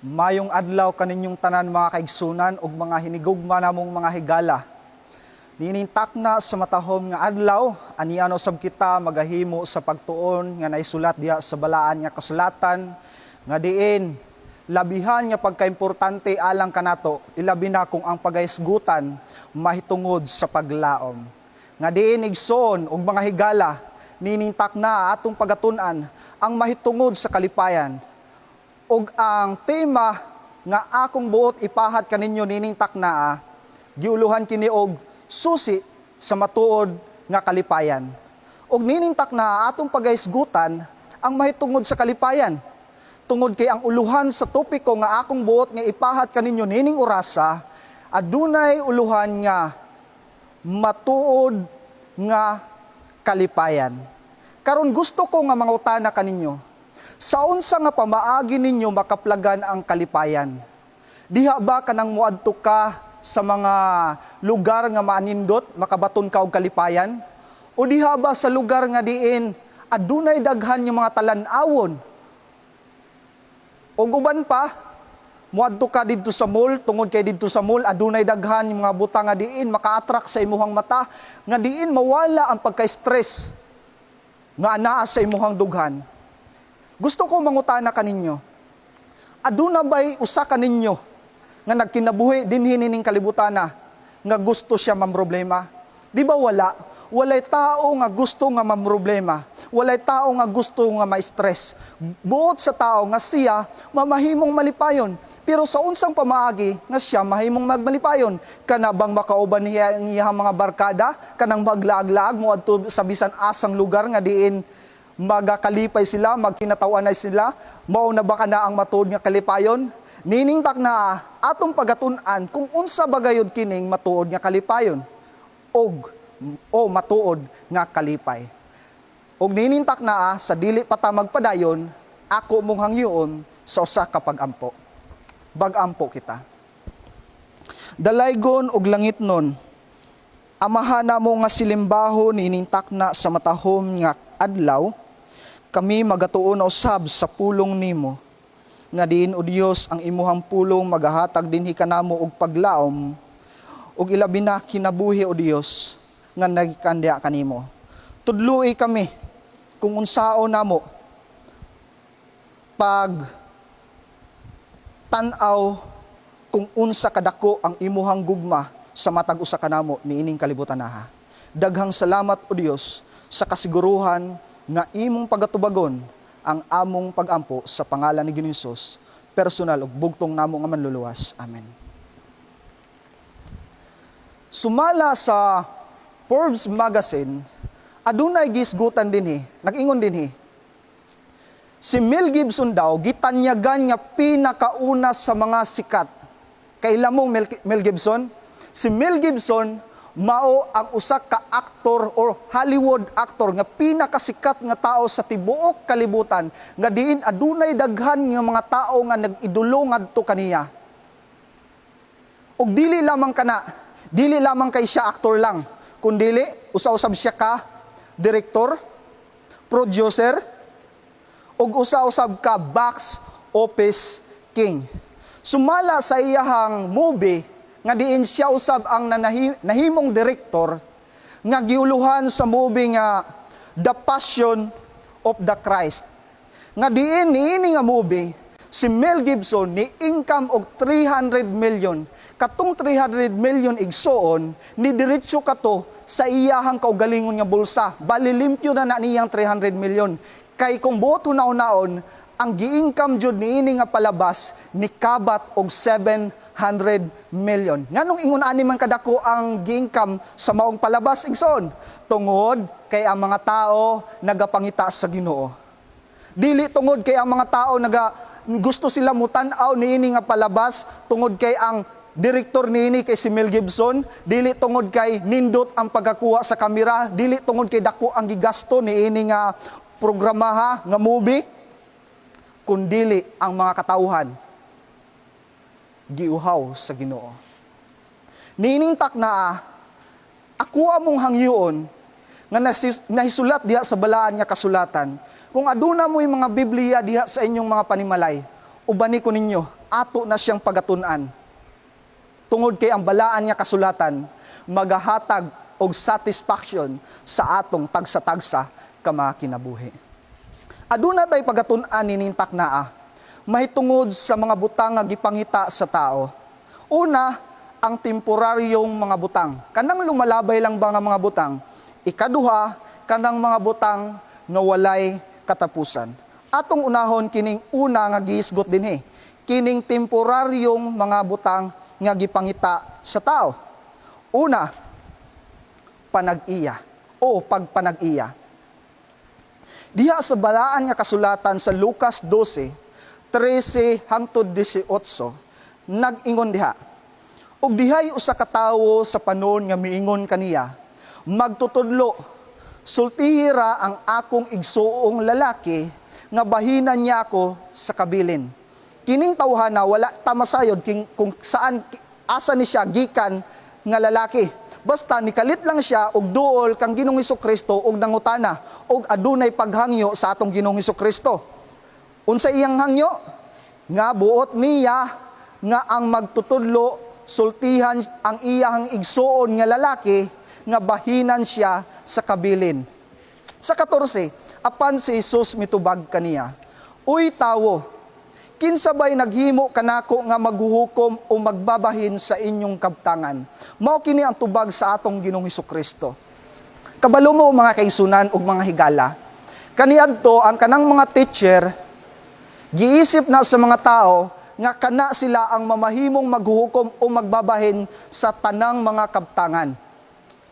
Mayong adlaw kaninyong tanan, mga kaigsunan ug mga hinigugma namong mga higala. Niining takna sa matahom nga adlaw, aniano sab kita magahimo sa pagtuon nga naisulat diha sa balaan nga kasulatan, nga diin labihan nga pagkaimportante alang kanato, ilabi na kung ang pagahisgutan mahitungod sa paglaom. Nga diin, igsoon ug mga higala, niining takna atong pagatun-an ang mahitungod sa kalipayan. Ug ang tema nga akong buot ipahat kaninyo nining taknaa, giuluhan kini og "Susi sa matuod nga kalipayan." Ug nining takna atong pagahisgutan ang mahitungod sa kalipayan. Tungod kay ang uluhan sa topiko nga akong buot nga ipahat kaninyo nining orasa, adunay uluhan nga "Matuod nga kalipayan." Karon gusto ko nga mangutana kaninyo, sa unsa nga pamaagi ninyo makaplagan ang kalipayan? Diha ba kanang muadto ka sa mga lugar nga maanindot, makabaton ka og kalipayan? O diha ba sa lugar nga diin adunay daghan nga mga talan-awon? O uban pa, muadto ka didto sa mall tungod kay didto sa mall adunay daghan nga mga butang nga diin maka-attract sa imuhang mata, nga diin mawala ang pagka-stress nga anaa sa imuhang dughan? Gusto ko mangutana kaninyo. Aduna bay usa kaninyo nga nagkinabuhi dinhi nining kalibutana nga gusto siya mamroblema? Di ba wala? Walay tao nga gusto nga mamroblema. Walay tao nga gusto nga ma-stress. Buot sa tao nga siya mamahimong malipayon. Pero sa unsang pamaagi nga siya mahimong magmalipayon? Kana bang makauban niya ang iyang mga barkada? Kanang maglaag-laag mo adto sa bisan asang lugar nga diin magakalipay sila, magkinatawanay sila, mao na ba kana ang matuod nga kalipayon? Nining takna atong pagatun-an kung unsa ba gayud kining matuod nga kalipayon og o matuod nga kalipay. Og nining takna, sa dili pa ta magpadayon, ako mong hangyoon sa usa ka pag-ampo. Bag-ampo kita. Dalaygon og langitnon, Amahan namo nga silimbahon, niining takna sa matahom nga adlaw, kami magatuon na usab sa pulong nimo. Nga diin, O Dios, ang imuhang pulong magahatag dinhi kanamo og paglaom ug ilabi na kinabuhi, O Dios, nga nagkandya kanimo. Tudloi kami kung unsaon namo pag tan-aw kung unsa kadako ang imuhang gugma sa matag usa kanamo niining kalibutan naha. Daghang salamat, O Dios, sa kasiguruhan nga imong pagatubagon ang among pagampo sa pangalan ni Ginoong Hesus, personal ug bugtong namo nga manluluwas. Amen. Sumala sa Forbes magazine, adunay gisgutan dinhi, nag-ingon dinhi. Si Mel Gibson daw gitanyagan nga pinakauna sa mga sikat. Kaila mo Mel Gibson? Si Mel Gibson mao ang usa ka actor or Hollywood actor nga pinakasikat nga tao sa tibuok kalibutan, nga diin adunay daghan nga mga tao nga nag-idolo ngadto kaniya. Ug dili lamang kana, dili lamang kay siya actor lang, kundili usa-usab siya ka director, producer, ug usa-usab ka box office king. Sumala sa iyahang movie nga diin siya usab ang nahimong director, nga giuluhan sa movie nga The Passion of the Christ. Nga diin niini nga movie, si Mel Gibson ni income og 300 million. Katong 300 million, igsoon, ni diretso kato sa iyahang kaugalingon nga bulsa. Bali limpyo na na niyang 300 million. Kay kung buot hunahunaon, ang gi-income jud niini nga palabas ni kabat og 700 million. Nganong ingon ani man kadako ang gi-income sa maong palabas, igsoon? Tungod kay ang mga tao nagapangita sa Ginoo. Dili tungod kay ang mga tao naga gusto sila mutan-aw niini nga palabas tungod kay ang direktor niini kay si Mel Gibson, dili tungod kay nindot ang pagkakuha sa kamera, dili tungod kay dako ang gigasto niini nga programaha nga movie, kundili ang mga katawhan giuhaw sa Ginoo. Niining takna, ako among hangyoon nga nahisulat diha sa balaan nga kasulatan. Kung aduna mo yung mga Biblia diha sa inyong mga panimalay, ubani ko ninyo. ato na siyang pagatun-an. Tungod kay ang balaan nga kasulatan magahatag og satisfaction sa atong tagsa-tagsa ka mga kinabuhi. Aduna tay pagatun-an nining taknaa mahitungod sa mga butang nga gipangita sa tao. Una, ang temporaryong mga butang. Kanang lumalabay lang ba nga mga butang? Ikaduha, kanang mga butang nga walay katapusan. Atong unahon kining una nga gihisgot dinhi, kining temporaryong mga butang nga gipangita sa tao. Una, panag-iya o pagpanag-iya. Diha sa balaan nga kasulatan sa Lucas 12, 13 hangtod 18, nag-ingon diha: "Ug dihay usa ka tawo sa panon nga miingon kaniya, 'Magtutudlo, sultihi ra ang akong igsuong lalaki nga bahinan niya ako sa kabilin.'" Kining tawhana, wala ta masayod kung saan, asa ni siya gikan nga lalaki. Basta nikalit lang siya og duol kang Ginoong Kristo og nangutana og adunay paghangyo sa atong Ginoong Kristo. Unsa iyang hangyo? Nga buot niya nga ang magtutudlo sultihan ang iyang igsuon nga lalaki nga bahinan siya sa kabilin. Sa 14, apan si Jesus mitubag kaniya, "Uy tawo, kinsa bay naghimo kanako nga maghuhukom o magbabahin sa inyong kabtangan?" Mao kini ang tubag sa atong Ginoong Kristo. Kabalo mo, mga kaigsunan ug mga higala, kaniadto ang kanang mga teacher, giisip na sa mga tao nga kana sila ang mamahimong maghuhukom o magbabahin sa tanang mga kabtangan.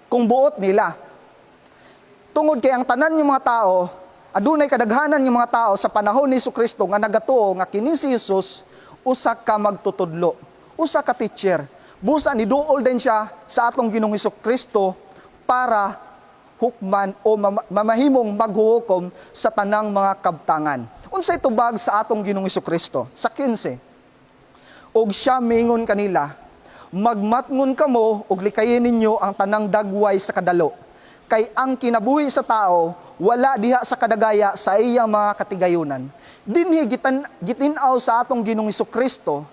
Kung buot nila. Tungod kay ang tanan ng mga tao, adunay kadaghanan ng mga tao sa panahon ni Kristo nga nagatuo nga kini si Jesus usa ka magtutudlo, usa ka teacher. Busa ni duol din siya sa atong Ginoong Kristo para hukman o mamahimong maghuhukom sa tanang mga kabtangan. Unsay tubag sa atong Ginoong Kristo? Sa 15, ug siya mingon kanila, "Magmatngon kamo ug likayin ninyo ang tanang dagway sa kadalo. Kay ang kinabuhi sa tao wala diha sa kadagaya sa iyang mga katigayunan." Dinhi gitin-aw sa atong Ginoong Kristo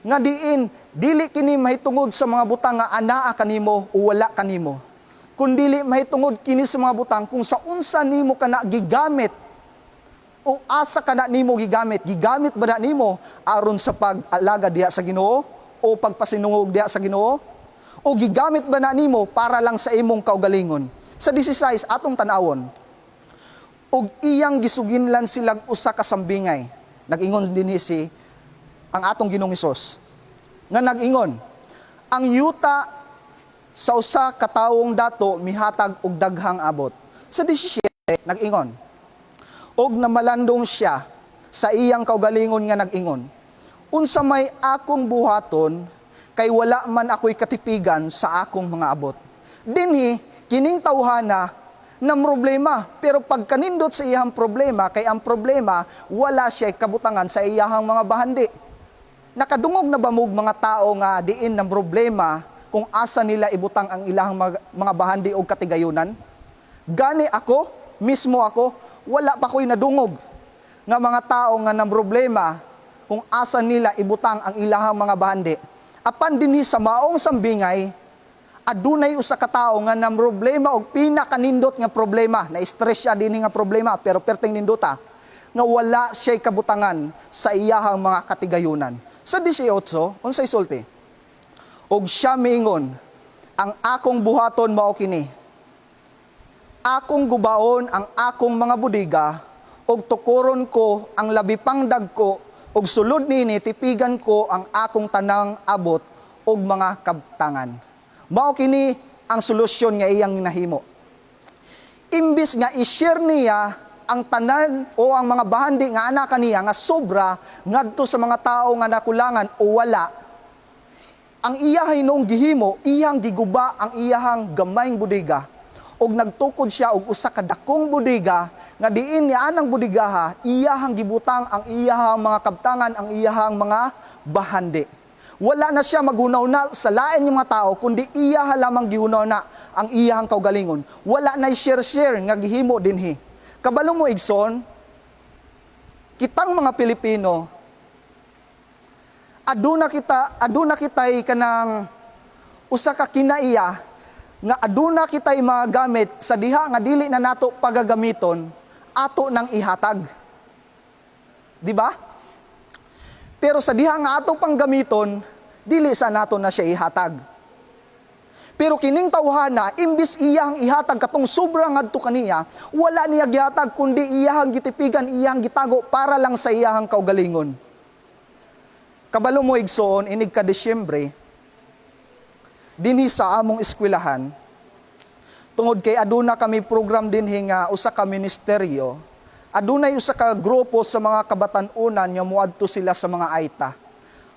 nga diin dili kini mahitungod sa mga butang nga anaa kanimo o wala kanimo, kundili mahitungod kini sa mga butang kung sa unsa nimo kana gigamit o asa kana nimo gigamit. Gigamit ba na nimo aron sa pag-alaga diha sa Ginoo o pagpasinungog diha sa Ginoo? O gigamit ba na nimo para lang sa imong kaugalingon? Sa 16, atong tan-awon. Ug iyang gisuginlan silang usa ka sambingay. Nag-ingon dinhi si ang atong Ginoong Hesus nga nag-ingon, "Ang yuta sa usa ka tawong dato mihatag og daghang abot." Sa 17, nag-ingon, "Og namalandong siya sa iyang kaugalingon nga nag-ingon, 'Unsa may akong buhaton kay wala man ako'y katipigan sa akong mga abot?'" Dinhi kining tawhana na problema, pero pagkanindot sa iyang problema, kay ang problema, wala siya kabutangan sa iyahang mga bahandi. Nakadungog na ba mog mga tao nga diin ng problema kung asa nila ibutang ang ilang mga bahandi o katigayunan? Gani ako, mismo ako, wala pa ko'y nadungog nga mga tao nga ng problema kung asa nila ibutang ang ilahang mga bahandi. Apan dinhi sa maong sambingay, adunay usa ka tawo nga nang problema og pinakanindot nga problema, na stress siya dinhi nga problema, pero perting nindota nga wala siya'y kabutangan sa iyahang mga katigayunan. Sa 18, unsay sulti? "Og siya miingon, 'Ang akong buhaton mao kini: Akong gubaon ang akong mga budiga ug tukuron ko ang labi pang dagko, ug sulod nini tipigan ko ang akong tanang abot ug mga kabtangan.'" Mao kini ang solusyon nga iyang nahimo. Imbis nga i-share niya ang tanan o ang mga bahandi nga ana kaniya nga sobra ngadto sa mga tao nga nakulangan o wala, ang iya hinuong gihimo, iyang giguba ang iyahang gamayng budiga og nagtukod siya og usa ka dakong budiga nga diin niya anang budigaha iyahang gibutang ang iyahang mga kabtangan, ang iyahang mga bahandi. Wala na siya maghunaw-na sa lain yung mga tao, kundi iyaha lamang gihunaw-na ang iyahang kaugalingon. Wala na share-share nga gihimo dinhi. Kabalo mo, igsoon, kitang mga Pilipino, Aduna kitay kanang usa ka kinaiya nga aduna kitay mga gamit sa diha nga dili na nato pagagamiton, ato nang ihatag. Di ba? Pero sa diha nga ato pang gamiton, dili sa nato na siya ihatag. Pero kining tawhana, imbis iyang ihatag katong sobra ngadto kaniya, wala niya gihatag kundi iyang gitipigan, iyang gitago para lang sa iyang kaugalingon. Kabalo mo, igsoon, inig ka Disyembre, dinhi sa among eskwelahan, tungod kay aduna kami program dinhi nga usa ka ministeryo, adunay usa ka grupo sa mga kabatan-unan nga moadto sila sa mga Aeta.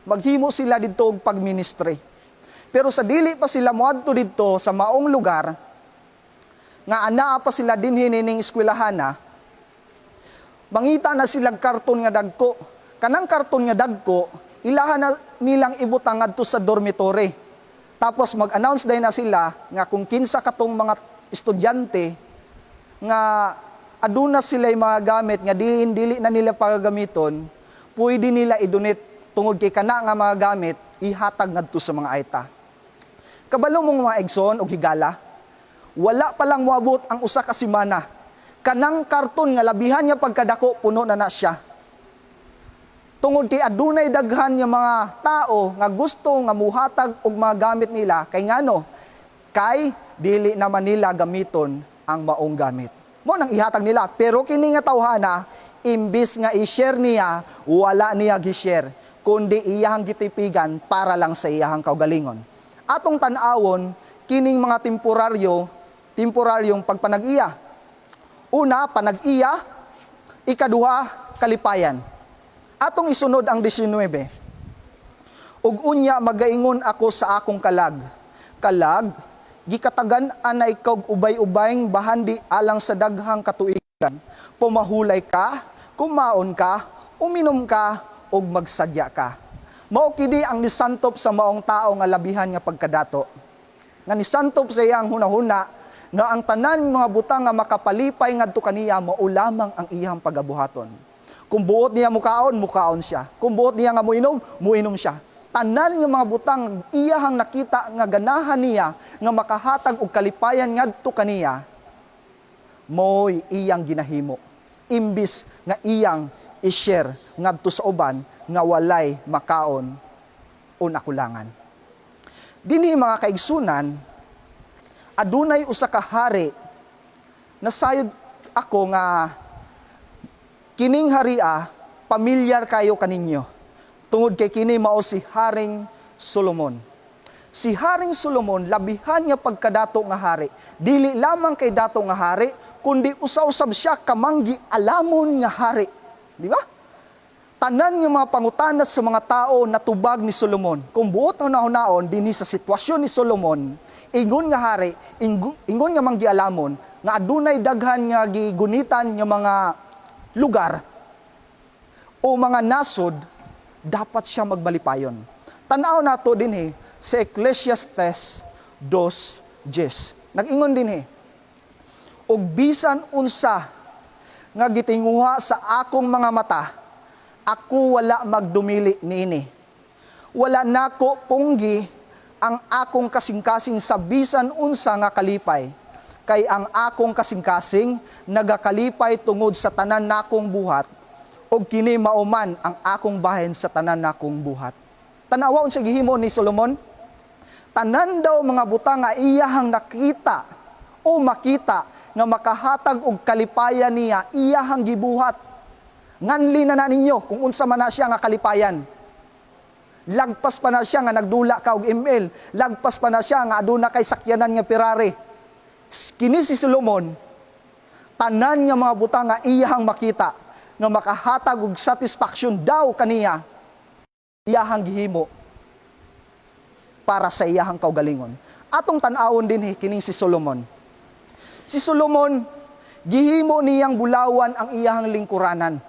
Maghimo sila didto og pagministry. Pero sa dili pa sila moadto didto sa maong lugar, nga anaa pa sila dinhi nining eskwelahan, mangita na silang karton nga dagko. Kanang karton nga dagko, ilahan na nilang ibutang ngadto sa dormitory. Tapos mag-announce din na sila nga kung kinsa katong mga estudyante nga aduna sila mga gamit nga diin dili na nila pagagamiton, pwede nila i-donate tungod kay kana nga mga gamit ihatag ngadto sa mga Aeta. Kabalo mong mga igsoon og higala, wala pa lang moabot ang usa ka semana. Kanang karton nga labihan niya pagkadako, puno na na siya. Tungod kay adunay daghan nga mga tao nga gusto nga muhatag og mga gamit nila kay ngano? Kay dili naman nila gamiton ang maong gamit. Mo nang ihatag nila, pero kini nga tawhana, imbis nga i-share niya, wala niya gi-share kundi iyahang gitipigan para lang sa iyahang kaugalingon. Atong tan-awon kining mga temporaryong pagpanag-iya. Una, panag-iya; ikaduha, kalipayan. Atong isunod ang 19. "Ug unya magaingon ako sa akong kalag, 'Kalag, gikatagan ana ikaw og ubay-ubayng bahandi alang sa daghang katuigan. Pumahulay ka, kumaon ka, uminom ka, ug magsadya ka.'" Mao kini ang nisantop sa maong tao nga labihan nga pagkadato. Nga nisantop sa iyang hunahuna nga ang tanan mga butang nga makapalipay ngadto kaniya, mao lamang ang iyang pagabuhaton. Kung buot niya mukaon, mukaon siya. Kung buot niya nga muinom, muinom siya. Tanan nga mga butang iyahang nakita nga ganahan niya nga makahatag og kalipayan ngadto kaniya, mo'y iyang ginahimo. Imbis nga iyang i-share ngadto sa uban nga walay makaon o nakulangan. Dinhi, mga kaigsunan, adunay usa ka hari. Nasayod ako nga kining haria pamilyar kayo kaninyo. Tungod kay kini mao si Haring Solomon. Si Haring Solomon, labihan nga pagkadato nga hari. Dili lamang kay dato nga hari, kundi usa-usab siya kamanggi alamon nga hari. Di ba? Tanan nga mga pangutana sa mga tao natubag ni Solomon. Kung buot hunahunaon dinhi sa sitwasyon ni Solomon, ingon nga hari, ingon nga manggialamon, nga adunay daghan nga gigunitan nga mga lugar o mga nasod, dapat siya magmalipayon. Tanaw nato dinhi sa Ecclesiastes 2:10. Nag-ingon dinhi, "Ug bisan unsa nga gitinguha sa akong mga mata, ako wala magdumili niini. Wala nako punggi ang akong kasing-kasing sa bisan unsa nga kalipay. Kay ang akong kasing-kasing nagakalipay tungod sa tanan nakong buhat, ug kini mao man ang akong bahin sa tanan nakong buhat." Tanawa unsa gihimo ni Solomon. Tanan daw mga butang nga iyahang nakita o makita nga makahatag og kalipayan niya, iyahang gibuhat. Nganli na na ninyo kung unsa man na siya nga kalipayan. Lagpas pa na siya nga nagdula ka og ML. Lagpas pa na siya nga aduna kay sakyanan nga Ferrari. Kini si Solomon, tanan nga mga butang nga iyahang makita nga makahatag og satisfaction daw kaniya, iyahang gihimo para sa iyahang kaugalingon. Atong tan-awon dinhi kining si Solomon. Si Solomon, gihimo niyang bulawan ang iyahang lingkuranan.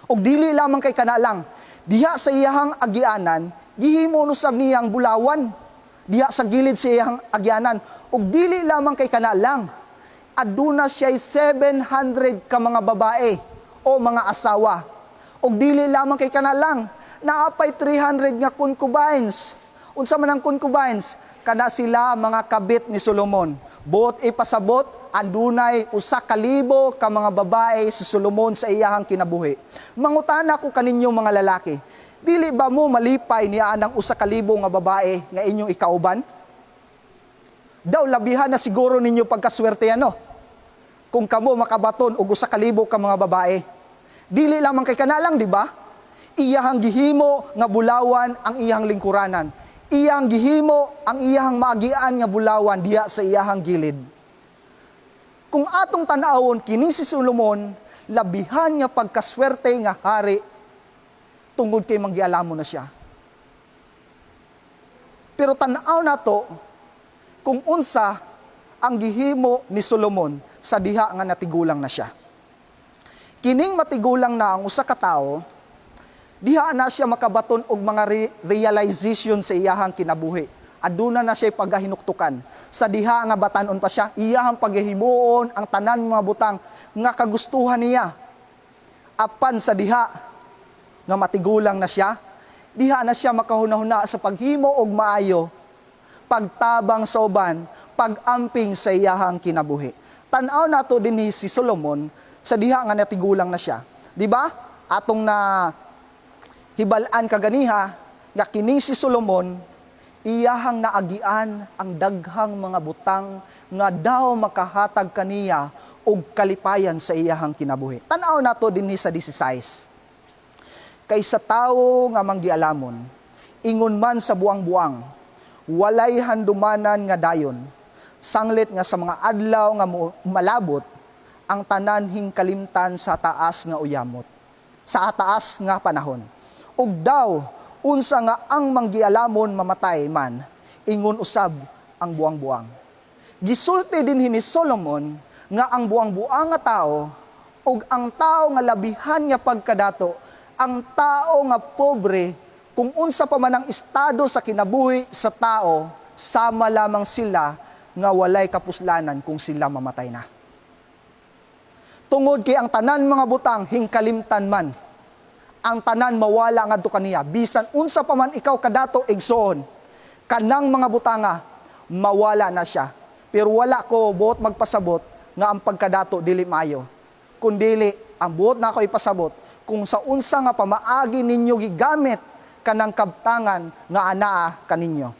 Og dili lamang kay kana lang, diha sa iyahang agianan, gihimo no sab niyang bulawan. Diha sa gilid sa iyahang agianan. Og dili lamang kay kana lang, aduna siya'y 700 ka mga babae o mga asawa. Og dili lamang kay kana lang, naa pay 300 nga concubines. Unsa man ang concubines? Kana sila mga kabit ni Solomon. Buot ipasabot, andunay 1,000 ka mga babae si Solomon sa iyahang kinabuhi. Mangutana ko kaninyo, mga lalaki, dili ba mo malipay niya anang 1,000 nga babae nga inyong ikauban? Daw labihan na siguro ninyo pagkaswerte, ano? Kung kamo makabaton og 1,000 ka mga babae. Dili lamang kay kana lang, di ba? Iyahang gihimo nga bulawan ang iyang lingkuranan. Iyang gihimo ang iyahang maagian nga bulawan diha sa iyahang gilid. Kung atong tan-awon kini si Solomon, labihan nga pagkaswerte nga hari tungod kay manggialamo na siya. Pero tan-aw nato kung unsa ang gihimo ni Solomon sa diha nga natigulang na siya. Kining matigulang na ang usa ka tawo, diha na siya makabaton og mga realization sa iyahang kinabuhi. Aduna na siya pagahinuktukan. Sa diha nga batanon pa siya, iyahang pagahimuon ang tanan mga butang nga kagustuhan niya. Apan sa diha nga matigulang na siya, diha na siya makahuna-huna sa paghimo og maayo, pagtabang sa uban, pag-amping sa iyahang kinabuhi. Tan-aw nato dinhi si Solomon sa diha nga natigulang na siya. Di ba? Atong na hibal-an kaganiha nga kini si Solomon, iyahang naagian ang daghang mga butang nga daw makahatag kaniya og kalipayan sa iyahang kinabuhi. Tan-aw nato dinhi sa 16. Kay sa tawo nga manggialamon, ingon man sa buang-buang, walay handumanan nga dayon, sanglit nga sa mga adlaw nga malabot, ang tanan hingkalimtan sa taas nga uyamot, sa taas nga panahon. Ug daw, unsa nga ang manggialamon mamatay man, ingon usab ang buang-buang. Gisulti din ni Solomon nga ang buang-buang nga tao ug ang tao nga labihan nga pagkadato, ang tao nga pobre, kung unsa pa man ang estado sa kinabuhi sa tao, sama lamang sila nga walay kapuslanan kung sila mamatay na. Tungod kay ang tanan mga butang hingkalimtan man. Ang tanan mawala ngadto kaniya, bisan unsa pa man ikaw kadato, igsoon. Kanang mga butanga mawala na siya. Pero wala ko buot magpasabot nga ang pagkadato dili maayo. Kundili ang buot nako ipasabot, kung sa unsa nga pamaagi ninyo gigamit kanang kabtangan nga anaa kaninyo.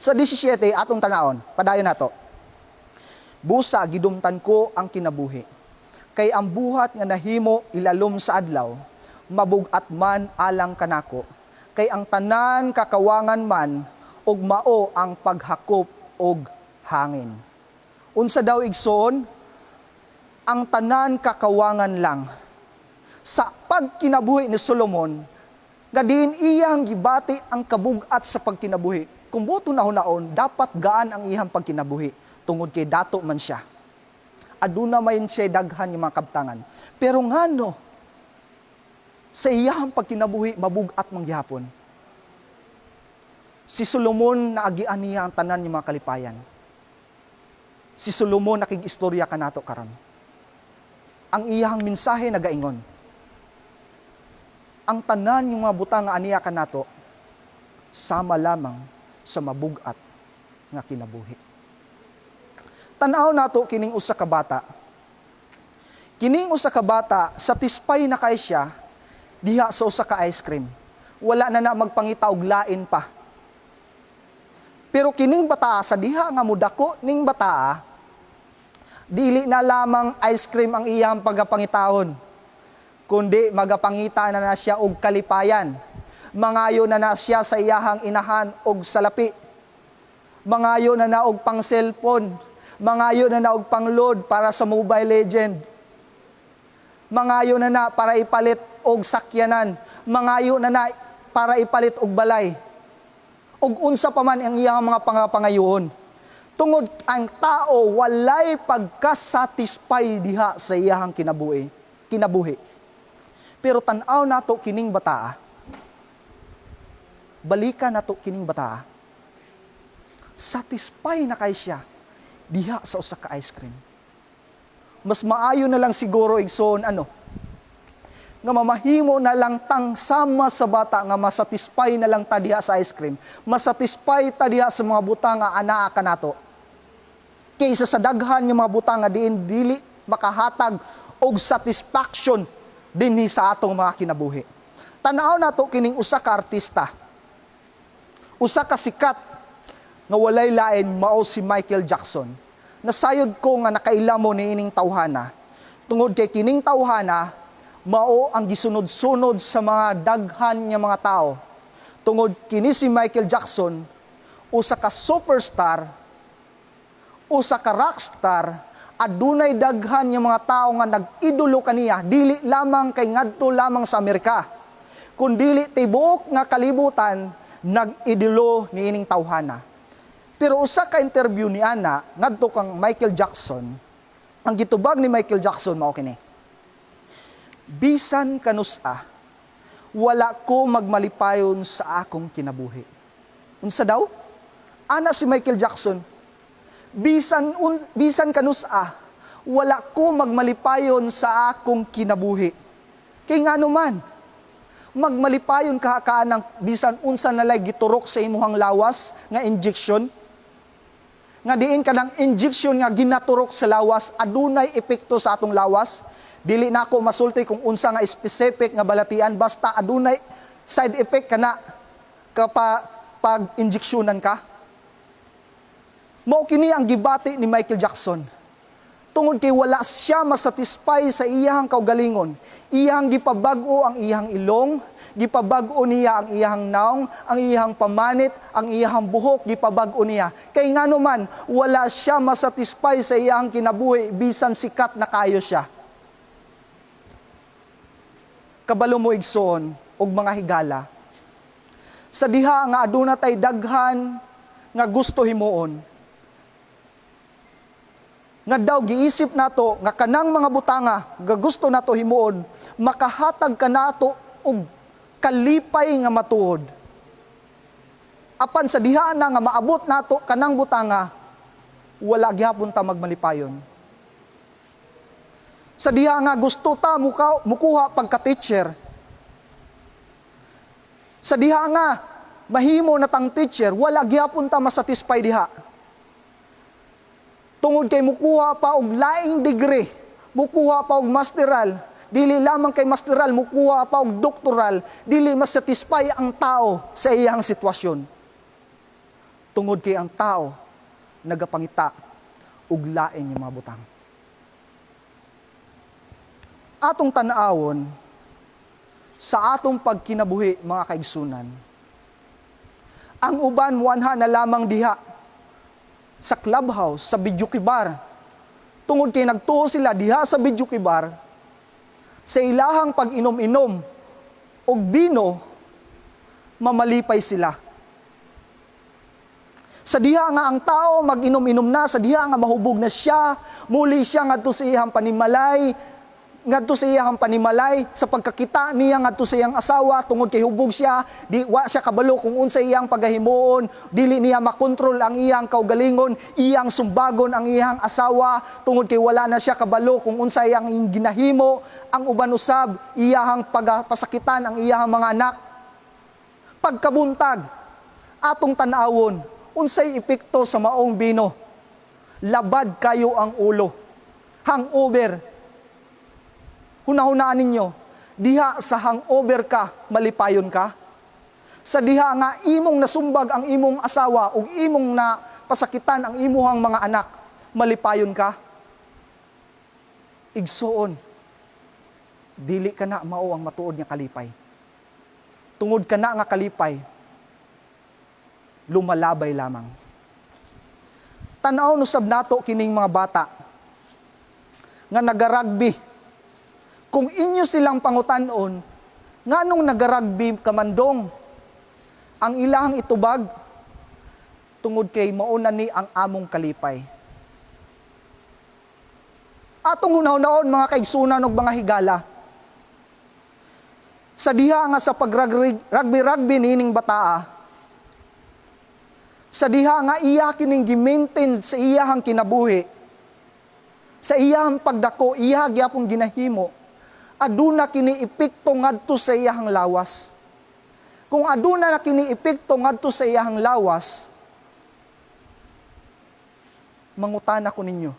Sa 17 atong tanawon, padayon nato. Busa gidumtan ko ang kinabuhi. Kay ang buhat nga nahimo ilalom sa adlaw, mabugat man alang kanako. Kay ang tanan kakawangan man ug mao ang paghakop og hangin. Unsa daw, igsoon? Ang tanan kakawangan lang. Sa pagkinabuhi ni Solomon, nga diin iyang gibati ang kabugat sa pagkinabuhi. Kung buot hunahunaon, dapat gaan ang iyang pagkinabuhi tungod kay dato man siya. Aduna man siya daghan nga mga kabtangan. Pero ngano sa iyang pagkinabuhi mabugat man gihapon? Si Solomon, naagian niya ang tanan nga mga kalipayan. Si Solomon nakig-istorya kanato karon. Ang iyang mensahe nagaingon, ang tanan yung mga butang nga aniya kanato sama lamang sa mabugat nga kinabuhi. Tan-aw nato kining usa ka bata. Kining usa ka bata, satisfy na kay siya diha sa usa ka ice cream. Wala na na magpangita og lain pa. Pero kining bata, sa diha nga mudako ning bata, dili na lamang ice cream ang iyang pagapangitaon, kundi magapangita na na siya og kalipayan. Mangayo na na siya sa iyahang inahan og salapi. Mangayo na na og pang cellphone. Mangayo na na og pang-load para sa Mobile Legend. Mangayo na na para ipalit og sakyanan. Mangayo na na para ipalit og balay. Ug unsa pa man ang iyang mga pangapangayoon. Tungod ang tao walay pagka-satisfy diha sa iyahang kinabuhi. Kinabuhi. Pero tan-aw nato kining bataa. Balikan nato kining bataa. Satisfy na kay siya diha sa usa ka ice cream. Mas maayo na lang siguro, igsoon, ano? Nga mamahimo na lang tang sama sa bata nga masatisfy na lang ta diha sa ice cream, masatisfy ta diha sa mga butang nga anaa kanato, kaysa sa daghan nga mga butang nga diin dili makahatag og satisfaction dinhi sa atong mga kinabuhi. Tan-aw nato kining usa ka artista, usa ka sikat nga walay lain mao si Michael Jackson. Nasayod ko nga nakaila mo niining tawhana tungod kay kining tawhana mao ang gisunod-sunod sa mga daghan nga mga tao. Tungod kini si Michael Jackson, usa ka superstar, usa ka rockstar, adunay daghan nga mga tao nga nag-idolo kaniya, dili lamang kay ngadto lamang sa Amerika, kundili tibuok nga kalibutan nag-idolo niining tawhana. Pero usa ka interview ni ana ngadto kang Michael Jackson, ang gitubag ni Michael Jackson mao kini: "Bisan kanusa, wala ko magmalipayon sa akong kinabuhi." Unsa daw? Ana si Michael Jackson, "Bisan kanusa, wala ko magmalipayon sa akong kinabuhi." Kay ngano man, magmalipayon ka kanang bisan unsa nalay giturok sa imuhang lawas nga injection? Nga diin kanang injection nga ginaturok sa lawas, adunay epekto sa atong lawas. Dili na ako masulti kung unsa nga specific nga balatian, basta adunay side effect kana kapa pag injeksyonan ka. Mao kini ang gibati ni Michael Jackson. Tungod kay wala siya masatisfy sa iyahang kaugalingon, iyahang gipabag-o ang iyahang ilong, gipabag-o niya ang iyahang naong, ang iyahang pamanit, ang iyahang buhok, gipabag-o niya. Kay ngano man, wala siya masatisfy sa iyahang kinabuhi bisan sikat na kayo siya. Kabalo mo, igsoon og mga higala, sa diha nga aduna tay daghan nga gusto himuon, nga daw giisip nato nga kanang mga butanga nga gusto nato himuon makahatag kanato og kalipay nga matuod, apan sa diha na nga maabot nato kanang butanga, wala gihapon ta magmalipayon. Sa diha nga gusto ta mukuha pagka-teacher, sa diha nga mahimo na tang teacher, wala gihapon ta masatisfy diha. Tungod kay mukuha pa og laing degree, mukuha pa og masteral, dili lamang kay masteral, mukuha pa og doktoral, dili masatisfy ang tao sa iyang sitwasyon. Tungod kay ang tao nagapangita og lain nga mga butang. Atong tan-awon sa atong pagkinabuhi, mga kaigsunan. Ang uban muanha na lamang diha sa clubhouse, sa videoke bar. Tungod kay nagtuo sila diha sa videoke bar, sa ilahang pag-inom-inom og bino, mamalipay sila. Sa diha nga ang tao mag-inom-inom na, sa diha nga mahubog na siya, muli siya ngadto sa iyang panimalay, sa pagkakita niya ngadto sa iyang asawa, tungod kay hubog siya, di wa siya kabalo kung unsa iyang pagahimuon, dili niya makontrol ang iyang kaugalingon, iyang sumbagon ang iyang asawa tungod kay wala na siya kabalo kung unsa iyang ginahimo. Ang uban usab, iyahang pagpasakitan ang iyang mga anak. Pagkabuntag, atong tan-awon unsay epekto sa maong bino. Labad kayo ang ulo, hangover. Hunahunaan ninyo, diha sa hangover ka, malipayon ka? Sa diha nga imong nasumbag ang imong asawa ug imong na pasakitan ang imuhang mga anak, malipayon ka? Igsuon, dili ka na mao ang matuod nga kalipay. Tungod ka na nga kalipay, lumalabay lamang. Tanaw usab nato kining mga bata nga nagarugby. Kung inyo silang pangutanon, "Nganong nagarugby ka man dong?" Ang ilahang itubag, "Tungod kay mauna ni ang among kalipay." Atong hunahunahon, mga kaigsunan ug mga higala, sa diha nga sa pag-rugby-rugby nining bataa, sa diha nga iya kining gi-maintain sa iyahang kinabuhi, sa iyahang pagdako, iya gyapon ginahimo, Aduna kini epekto ngadto sa iyahang lawas. Kung aduna na kini epekto ngadto sa iyahang lawas, mangutana ko ninyo,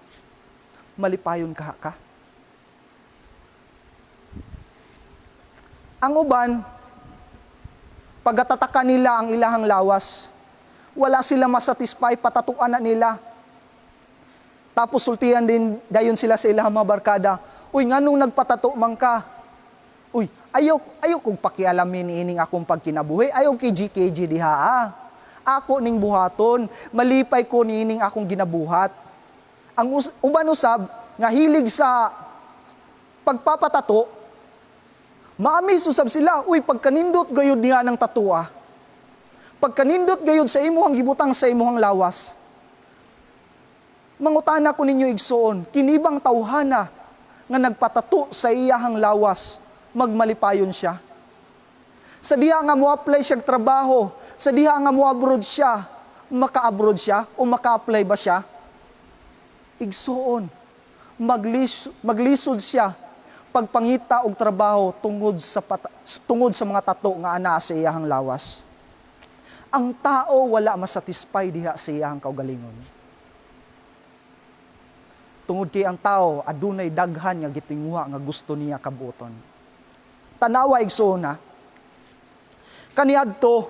malipayon kaha ka? Ang uban, pagatataka nila ang ilahang lawas, wala sila masatisfy, patatuan na nila. Tapos sultihan din dayon sila sa ilahang mga barkada, "Uy, nganong nagpatato man ka?" "Uy, ayaw kong pakialamin ining akong pagkinabuhi, ayaw KG KG diha ah. Ako ning buhaton, malipay ko niining akong ginabuhat." Ang uban usab nga hilig sa pagpapatato, maamis usab sila, "Uy, pagkanindot gayud niya ng tatua. Pagkanindot gayud sa imuhang gibutang sa imuhang lawas." Mangutana ko ninyo, igsoon, kinibang tawhana nga nagpatato sa iyahang lawas, magmalipayon siya? Sa diha nga mo-apply siya trabaho, sa diha nga mo-abroad siya, maka-abroad siya o maka-apply ba siya? Igsoon, maglisod siya pagpangita og trabaho tungod sa mga tato nga anaa sa iyahang lawas. Ang tao wala masatisfy diha sa iyahang kaugalingon. Tungod kay ang tao adunay daghan nga gitinguha nga gusto niya kabuoton. Tanawa, igsoon na. Kaniadto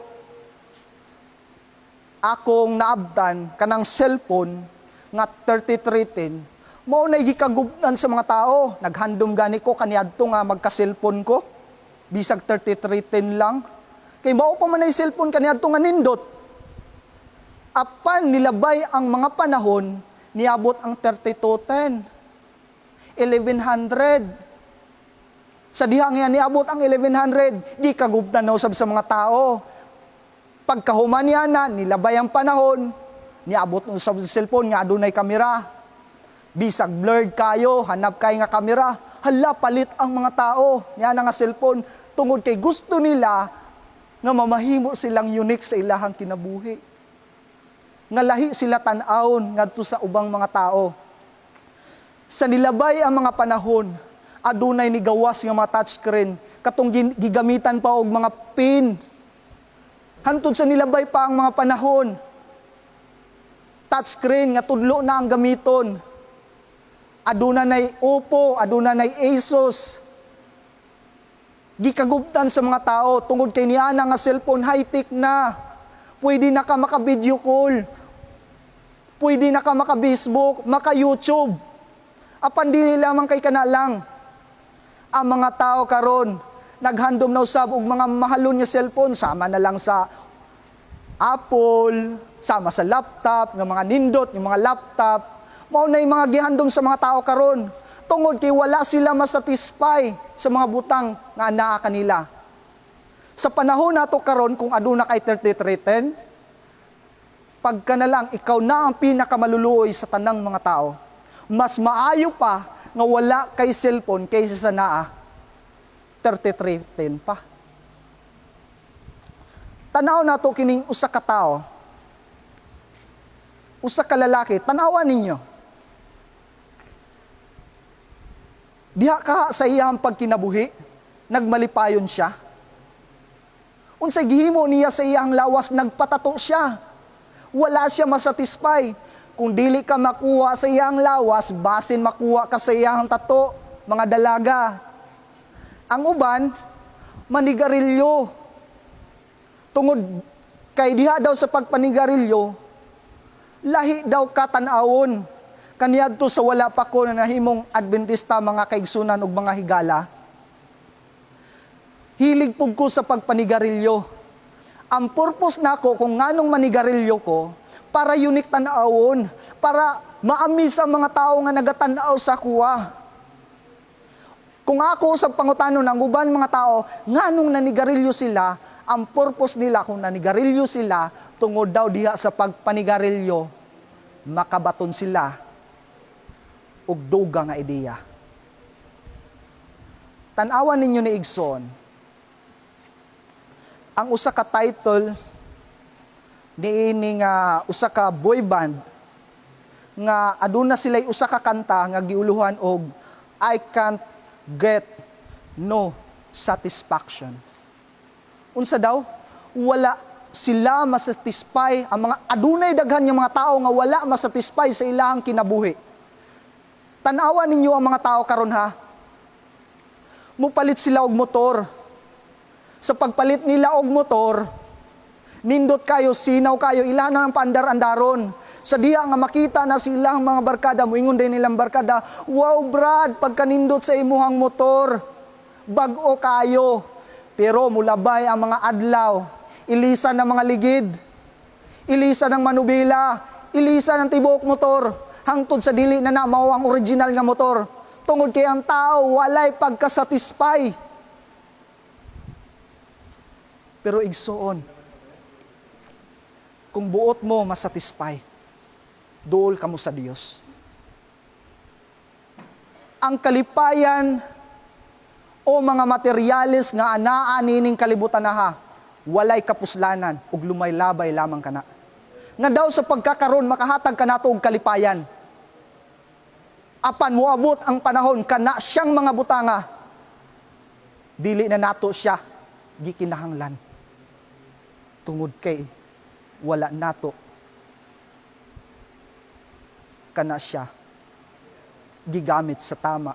akong naabtan kanang cellphone nga 3310, mao na gikagubnan sa mga tao. Naghandom gani ko kaniadto nga magka-cellphone ko. Bisag 3310 lang. Kay mao pa man ay cellphone kaniadto nga nindot. Apan nilabay ang mga panahon, niabot ang 3210. 1100. Sa diha nga niabot ang 1100, gikagubtan na usab sa mga tao. Pagkahuman niya na, nilabay ang panahon, niabot usab sa cellphone nga adunay kamera. Bisag blurred kayo, hanap kay nga kamera, hala, palit ang mga tao niya na nga cellphone tungod kay gusto nila nga mamahimo silang unique sa ilahang kinabuhi. Nga lahi sila tan-awon ngadto sa ubang mga tao. Sa nilabay ang mga panahon, adunay ni gawas nga mga touchscreen katong gigamitan pa og mga pin. Hantod sa nilabay pa ang mga panahon, touchscreen nga tudlo na ang gamiton. Aduna nay Oppo, aduna nay Asus. Gikagubtan sa mga tao tungod kay niya na nga cellphone high-tech na. Pwede na ka maka-video call. Pwede na ka maka-Facebook, maka-YouTube. Apan dili lamang kay kana lang. Ang mga tao karon naghandom na usab og mga mahalon nga cellphone, sama na lang sa Apple, sama sa laptop, nga mga nindot, nga mga laptop. Mao na yung mga gihandom sa mga tao karon. Tungod kay wala sila masatisfy sa mga butang nga anaa kanila. Sa panahon nato karon, kung aduna kay 3310, pagka na lang ikaw na ang pinakamaluluoy sa tanang mga tao. Mas maayo pa nga wala kay cellphone kaysa sa naa 3310 pa. Tanaw nato kining usa ka tawo. Usa ka lalaki, tanawan ninyo. Diha ka sa iyang pagkinabuhi, nagmalipayon siya. Unsay gihimo niya sa iyang lawas, nagpatato siya. Wala siya masatisfy. Kung dili ka makuha sa iyang lawas, basin makuha ka sa iyang tato, mga dalaga. Ang uban, manigarilyo. Tungod kay diha daw sa pagpanigarilyo, lahi daw ka tan-awon. Kaniadto sa wala pa ko na nahimong Adventista, mga kaigsunan ug mga higala, hilig pug ko sa pagpanigarilyo. Ang purpose nako kung nganong manigarilyo ko, para unique tan-awon, para maamis ang mga tao nga nagatan-aw sa kuwa. Kung ako sa pangutano ng uban mga tao, nganong nanigarilyo sila, ang purpose nila kung nanigarilyo sila, tungod daw diha sa pagpanigarilyo, makabaton sila og duga nga ideya. Tan-awan ninyo ni Igsoon, ang usa ka title niini nga usa ka boy band nga aduna sila'y usa ka kanta nga giuluhan og "I Can't Get No satisfaction. Unsa daw? Wala sila masatisfy, ang mga adunay daghan nga mga tao nga wala masatisfy sa ilahang kinabuhi. Tanawa ninyo ang mga tao karon ha. Mupalit sila og motor. Sa pagpalit nila og motor, nindot kayo, sinaw kayo, ilahan ang paandar-andaron. Sa diha nga makita na sila ang mga barkada, muingon din nilang barkada, "Wow Brad, pagkanindot sa imuhang motor, bag-o kayo." Pero mulabay ang mga adlaw, ilisan ng mga ligid, ilisan ng manubela, ilisan ng tibuok motor, hangtod sa dili na na mao ang original nga motor. Tungod kay ang tao walay pagkasatisfy. Pero igsuon, kung buot mo masatisfy, duol kamo sa Dios. Ang kalipayan o mga materyales nga anaa nining kalibutan na ha, walay kapuslanan ug lumaylabay lamang kana. Nga daw sa pagkakaron makahatag kanato og kalipayan. Apan moabot ang panahon kana siyang mga butanga, dili na nato siya gikinahanglan. Tungod kay wala nato kana siya gigamit sa tama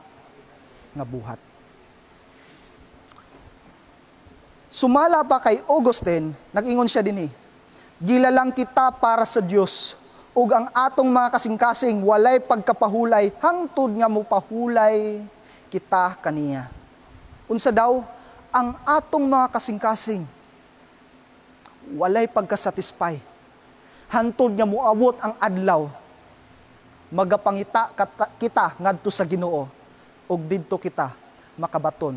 nga buhat. Sumala pa kay Augustine, nag-ingon siya dinhi, "Gilalang kita para sa Dios ug ang atong mga kasing-kasing walay pagkapahulay hangtod nga mopahulay kita kaniya." Unsa daw? Ang atong mga kasing-kasing walay pagkasatisfy hangtod nga moabot ang adlaw magapangita kita ngadto sa Ginoo ug didto kita makabaton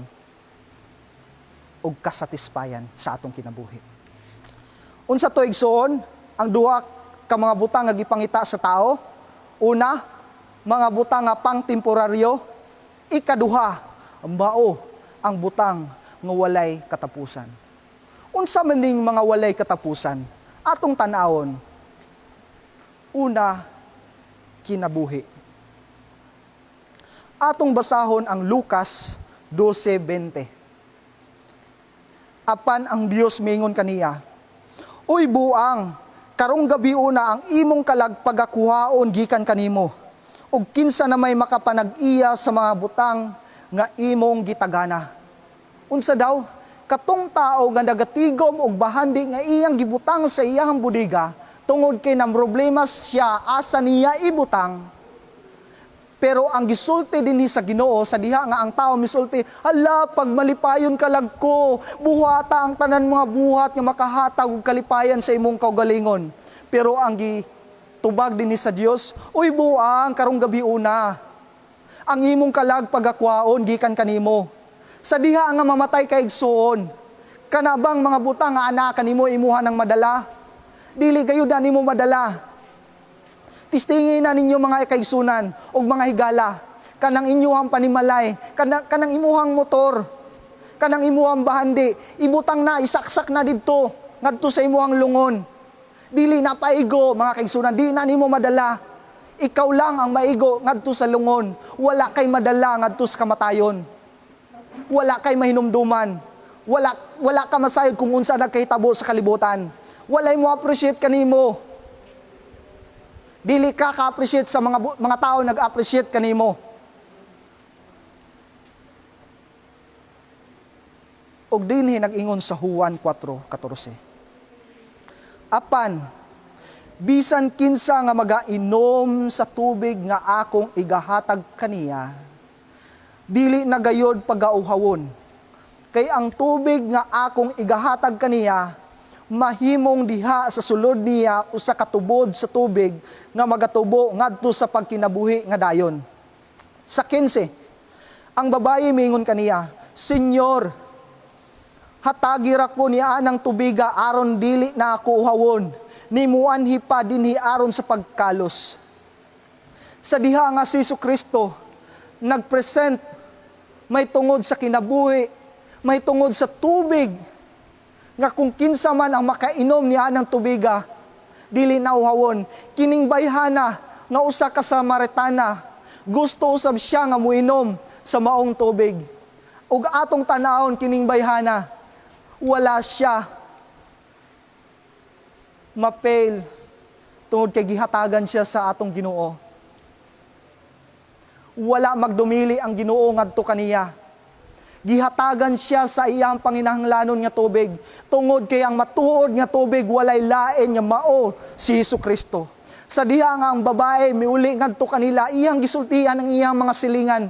og kasatisfayan sa atong kinabuhi. Unsa to, igsoon? Ang duha ka mga butang nga gipangita sa tao. Una, mga butang nga pang-temporaryo. Ikaduha, mao ang butang nga walay katapusan. Unsa man ning mga walay katapusan? Atong tan-awon. Una, kinabuhi. Atong basahon ang Lucas 12:20. Apan ang Dios mingon kaniya, "Uy buang, karong gabi una ang imong kalag pagakuhaon gikan kanimo. Ug kinsa na may makapanag-iya sa mga butang nga imong gitagana?" Unsa daw? Katong tao nga nagatigom og bahandi nga iyang gibutang sa iyang bodega, tungod kay nang problema siya asa niya ibutang. Pero ang gisulti dinhi sa Ginoo, sa diha nga ang tao misulti, "Hala, pag malipayon kalag ko, buhata ang tanan mga buhat nga makahatag og kalipayan sa imong kaugalingon." Pero ang gitubag dinhi sa Dios, "Uy buang, karong gabi una ang imong kalag pagakwaon gikan kanimo." Sa diha nga mamatay ka, igsuon, kana bang mga butang nga ana kanimo imuha ng madala? Dili gayud na nimo madala. Tistingi na ninyo, mga kaigsunan ug mga higala, kanang inyuhang panimalay, kanang imuhang motor, kanang imuhang bahandi, ibutang na, isaksak na didto ngadto sa imuhang lungon. Dili na paigo, mga kaigsunan, di na nimo madala. Ikaw lang ang maigo ngadto sa lungon. Wala kay madala ngadto sa kamatayon. Wala kay mahinumduman. Wala ka masayod kung unsa nagkahitabo sa kalibutan. Walay mo appreciate kanimo. Dili ka ka-appreciate sa mga tao nag-appreciate kanimo. Og dinhi nag-ingon sa Juan 4:14. "Apan bisan kinsa nga magainom sa tubig nga akong igahatag kaniya, dili na gayod pagauhawon. Kay ang tubig nga akong igahatag kaniya, mahimong diha sa sulod niya usa ka tubod sa tubig nga magatubo ngadto sa pagkinabuhi nga dayon." Sa 15, ang babayi miingon kaniya, "Senyor, hatagi ra ko niya ng tubiga aron dili na ako uhawon, ni muanhi pa dinhi aron sa pagkalos." Sa diha nga si Kristo nagpresent may tungod sa kinabuhi, may tungod sa tubig, nga kung kinsa man ang makainom niya ng tubiga, dili na uhawon. Kining bayhana nga usa ka Samaritana, gusto usab siya nga muinom sa maong tubig. Ug atong tanawon kining bayhana, wala siya ma-fail tungod kay gihatagan siya sa atong Ginoo. Wala magdumili ang Ginoo ngadto kaniya. Gihatagan siya sa iyang panginahanglanon nga tubig tungod kay ang matuod nga tubig walay lain nga mao si Hesus Kristo. Sa diha nga ang babae miuli ngadto kanila, iyang gisultian ang iyang mga silingan.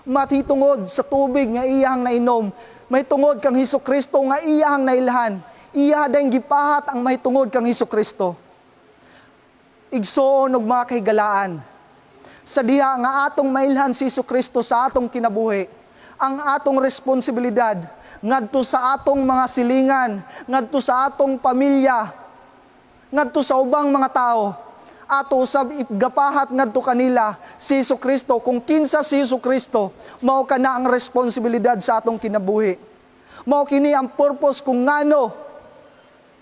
Mahitungod sa tubig nga iyang nainom, mahitungod kang Hesus Kristo nga iyang nailhan, iya dayong gipahat ang mahitungod kang Hesus Kristo. Igsoon ug mga kahigalaan, sa diha nga atong mailhan si Hesus Kristo sa atong kinabuhi, ang atong responsibilidad ngadto sa atong mga silingan, ngadto sa atong pamilya, ngadto sa ubang mga tao, ato usab igapahat ngadto kanila si Hesus Kristo. Kung kinsa si Hesus Kristo, mao kana ang responsibilidad sa atong kinabuhi. Mao kini ang purpose kung ngano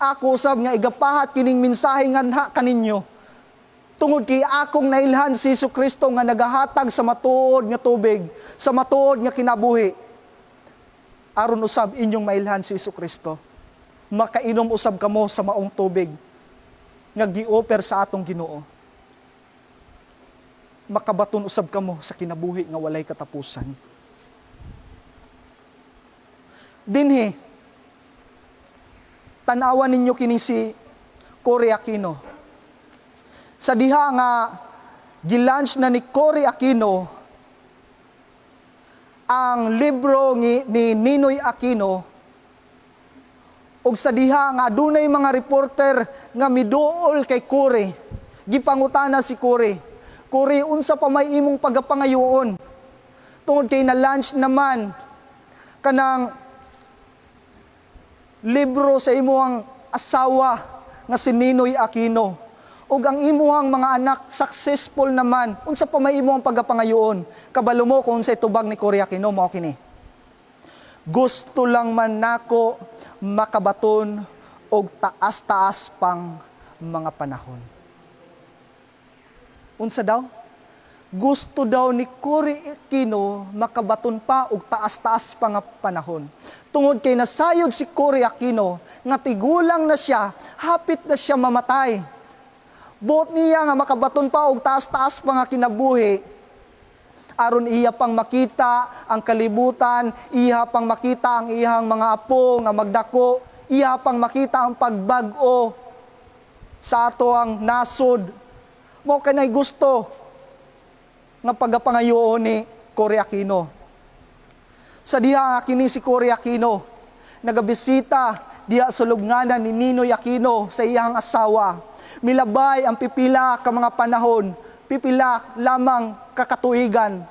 ako usab nga igapahat kining mensahe nganha kaninyo. Tungod kay akong nailhan si Hesus Kristo nga nagahatag sa matuod nga tubig, sa matuod nga kinabuhi. Aron usab inyong mailhan si Hesus Kristo, makainom usab kamo sa maong tubig nga gi-offer sa atong Ginoo. Makabaton usab kamo sa kinabuhi nga walay katapusan. Dinhi, tan-awan ninyo kini si Cory Aquino. Sa diha nga gi-launch na ni Cory Aquino ang libro ni Ninoy Aquino ug sa diha nga adunay mga reporter nga miduol kay Cory, gipangutana si Cory, "Cory, unsa pa may imong pagapangayoon? Tungod kay na-launch naman kanang libro sa imong asawa nga si Ninoy Aquino ug ang imuhang mga anak successful naman, unsa pa may imong pagapangayoon?" Kabalo mo kung unsay tubag ni Cory Aquino? Mao kini: "Gusto lang man nako makabaton og taas-taas pang mga panahon." Unsa daw? Gusto daw ni Cory Aquino makabaton pa og taas-taas pa nga panahon. Tungod kay nasayod si Cory Aquino nga tigulang na siya, hapit na siya mamatay. Buot niya nga makabaton pa og taas-taas pa nga kinabuhi aron iya pang makita ang kalibutan, iya pang makita ang iyang mga apo nga magdako, iya pang makita ang pagbag-o sa ato ang nasod. Mao kanay gusto nga pagapangayoon ni Cory Aquino. Sa diha nga kini si Cory Aquino nagabisita diha sa lubnganan ni Ninoy Aquino sa iyang asawa. Milabay ang pipila ka mga panahon, pipila lamang kakatuigan.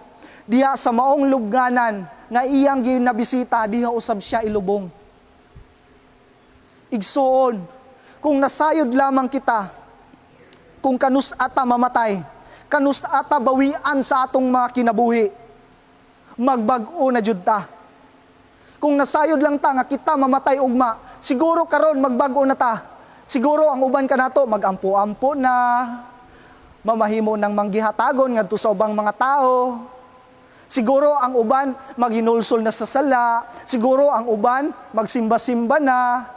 Diha sa maong lubnganan nga iyang ginabisita, diha usab siya ilubong. Igsuon, kung nasayod lamang kita, kung kanus ata mamatay, kanus ata bawian sa atong mga kinabuhi, magbag-o na jud ta. Kung nasayod lang ta nga kita mamatay ugma, siguro karon magbag-o na ta. Siguro ang uban kanato magampo-ampo na, mamahimo ng manggihatagon ngadto sa ubang mga tao. Siguro ang uban maghinulsol na sa sala, siguro ang uban magsimba-simba na,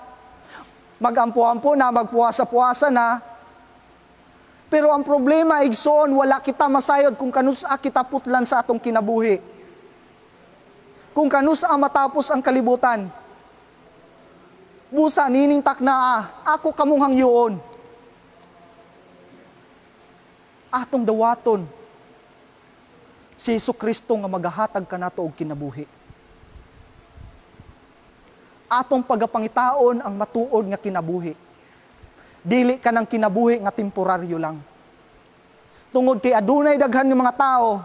magampo-ampo na, magpuasa-puasa na. Pero ang problema, igsoon, wala kita masayod kung kanusa kita putlan sa atong kinabuhi. Kung kanusa matapos ang kalibutan. Busa, nining taknaa, ako kamong hangyoon. Atong dawaton si Hesus Kristo nga magahatag kanato og kinabuhi. Atong pagapangitaon ang matuod nga kinabuhi. Dili ka ng kinabuhi nga temporaryo lang. Tungod kay adunay daghan nga mga tao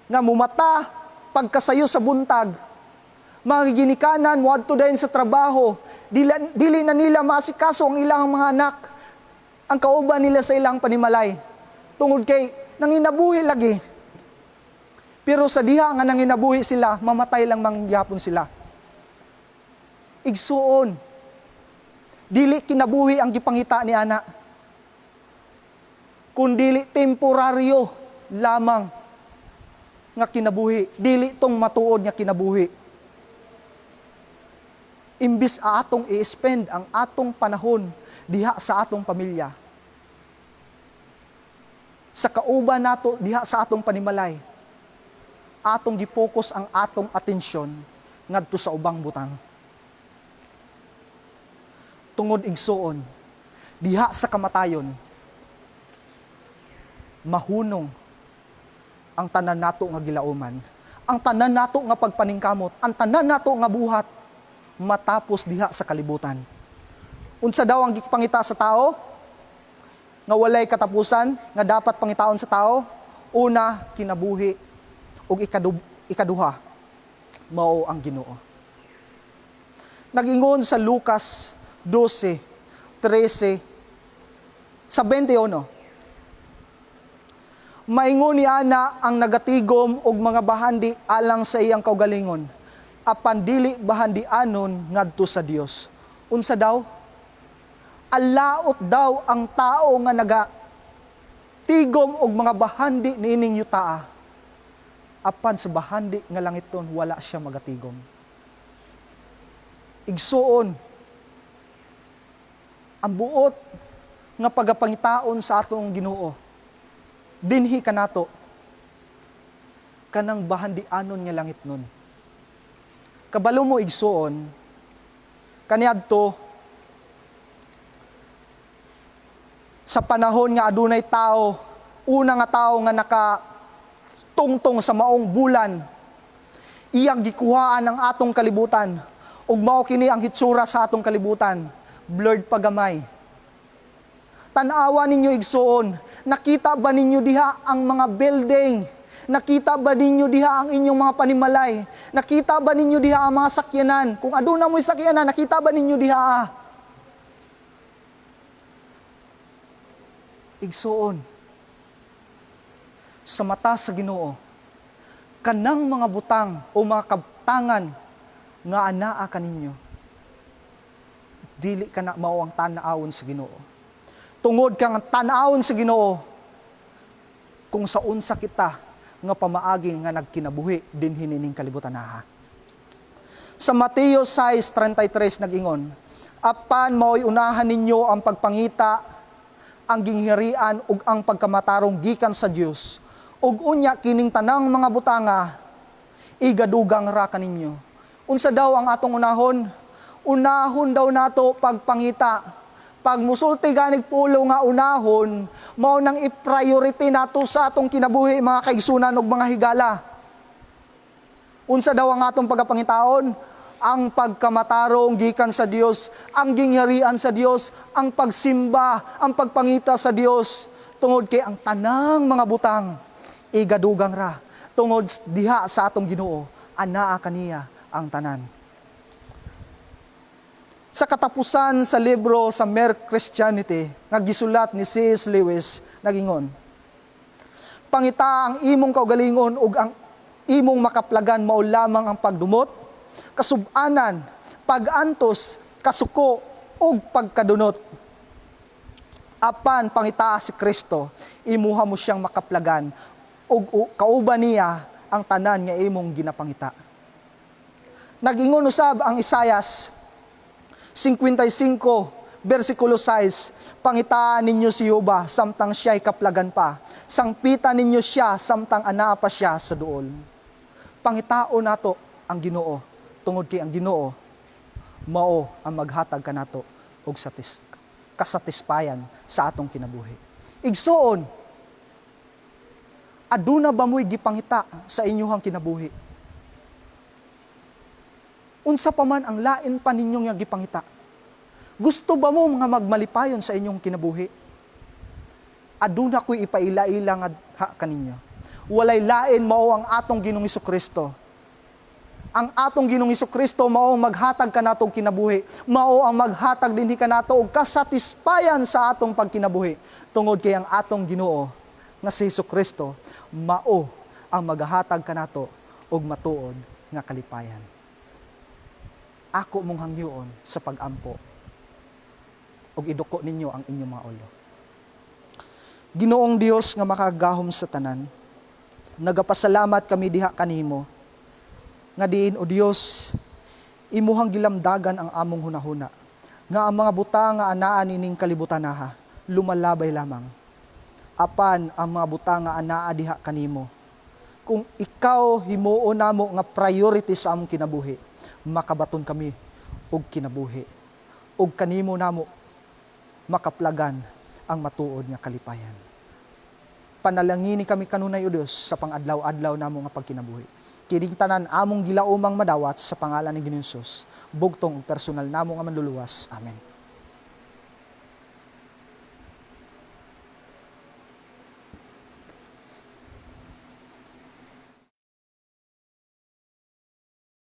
nga mumata pagkasayo sa buntag, mga ginikanan moadto dayon sa trabaho, dili na nila maasikaso ang ilang mga anak, ang kauban nila sa ilang panimalay. Tungod kay nanginabuhi lagi. Pero sa diha nga nanginabuhi sila, mamatay lang mangyapon sila. Igsuon, dili kinabuhi ang gipangita ni ana, kun dili temporaryo lamang nga kinabuhi, dili tong matuod nga kinabuhi. Imbis atong i-spend ang atong panahon diha sa atong pamilya, sa kauban nato diha sa atong panimalay, atong gipokus ang atong atensyon ngadto sa ubang butang. Tungod, igsuon, diha sa kamatayon, mahunong ang tanan nato nga gilauman, ang tanan nato nga pagpaningkamot, ang tanan nato nga buhat, matapos diha sa kalibutan. Unsa daw ang gipangita sa tao nga walay katapusan nga dapat pangitaon sa tao? Una, kinabuhi, ug ikaduha, mao ang Ginoo. Nag-ingon sa Lucas 12, 13 sa 21. Maingon ni ana ang nagatigom og mga bahandi alang sa iyang kaugalingon, apan dili bahandianon ngadto sa Dios. Unsa daw? Alaot daw ang tao nga naga tigom og mga bahandi niining yutaa, apan sa bahandi nga langiton wala siya magatigom. Igsuon, ang buot nga pagapangitaon sa atong Ginoo dinhi kanato, kanang bahandianon nga langit nun. Kabalo mo, igsuon, kaniadto sa panahon nga adunay tao, una nga tao nga naka tungtong sa maong bulan, iyang gikuhaan ang atong kalibutan, ug mao kini ang hitsura sa atong kalibutan, blurred pa gamay. Tan-awa ninyo, igsuon, nakita ba ninyo diha ang mga building? Nakita ba ninyo diha ang inyong mga panimalay? Nakita ba ninyo diha ang mga sakyanan? Kung aduna mo'y sakyanan, nakita ba ninyo diha? Ah? Igsuon, sa mata sa Ginoo, kanang mga butang o mga kabtangan nga anaa kaninyo, dili kana mao ang tan-awon sa Ginoo. Tungod kang ang tan-awon sa Ginoo kung sa unsa kita nga pamaagi nga nagkinabuhi dinhi nining kalibutan ha. Sa Mateo 6:33 nag-ingon, "Apan mao'y unahan ninyo ang pagpangita ang gingharian ug ang pagkamatarong gikan sa Dios, ug unya kining tanang mga butanga igadugang ra kaninyo." Unsa daw ang atong unahon? Unahon daw nato pagpangita. Pag musulti ganig pulo nga unahon, mao nang i-priority nato sa atong kinabuhi, mga kaigsunan ug mga higala. Unsa daw ang atong pagapangitaon? Ang pagkamatarong gikan sa Dios, ang gingharian sa Dios, ang pagsimba, ang pagpangita sa Dios, tungod kay ang tanang mga butang igadugang ra. Tungod diha sa atong Ginoo, anaa kaniya ang tanan. Sa katapusan sa libro sa Mere Christianity nga gisulat ni C.S. Lewis, nagingon, "Pangita ang imong kaugalingon ug ang imong makaplagan mao lamang ang pagdumot, kasubanan, pagantos, kasuko ug pagkadunot. Apan pangitaa si Kristo, imuha mo siyang makaplagan ug kauban niya ang tanan nga imong ginapangita." Nagingon usab ang Isayas 55, versikulo 6, "Pangitaan ninyo si Jehova samtang siya'y kaplagan pa. Sangpita ninyo siya samtang anaa pa siya sa duol." Pangitao nato ang Ginoo tungod kay ang Ginoo mao ang maghatag kanato og kasatispayan sa atong kinabuhi. Igsuon, aduna ba mo'y gipangita sa inyuhang kinabuhi? Unsa pa man ang lain pa ninyong nga gipangita? Gusto ba mo nga magmalipayon sa inyong kinabuhi? Aduna ko'y ipaila-ila nga ha kaninyo. Walay lain, mao ang atong Ginoong Kristo. Ang atong Ginoong Kristo mao ang maghatag kanatong kinabuhi, mao ang maghatag dinhi kanato og kasatispayan sa atong pagkinabuhi. Tungod kay ang atong Ginoo nga si Kristo mao ang maghatag kanato og matuod nga kalipayan. Ako mong hangyoon sa pag-ampo ug iduko ninyo ang inyong mga ulo. Ginoong Dios nga makagahom sa tanan, Nagapasalamat kami diha kanimo nga diin, O Dios, imuhang gilamdagan ang among hunahuna nga ang mga butang nga anaa nining kalibutan ha lumalabay lamang, apan ang mga butang nga anaa diha kanimo, kung ikaw himuon namo nga priority sa among kinabuhi, makabaton kami og kinabuhi ug kanimo namo makaplagan ang matuod nga kalipayan. Panalangini kami kanunay, O Dios, sa pangadlaw-adlaw namo nga pagkinabuhi. Kining tanan among gilaumang madawat sa pangalan ni Ginoong Hesus, bugtong ug personal namo nga Manluluwas. Amen.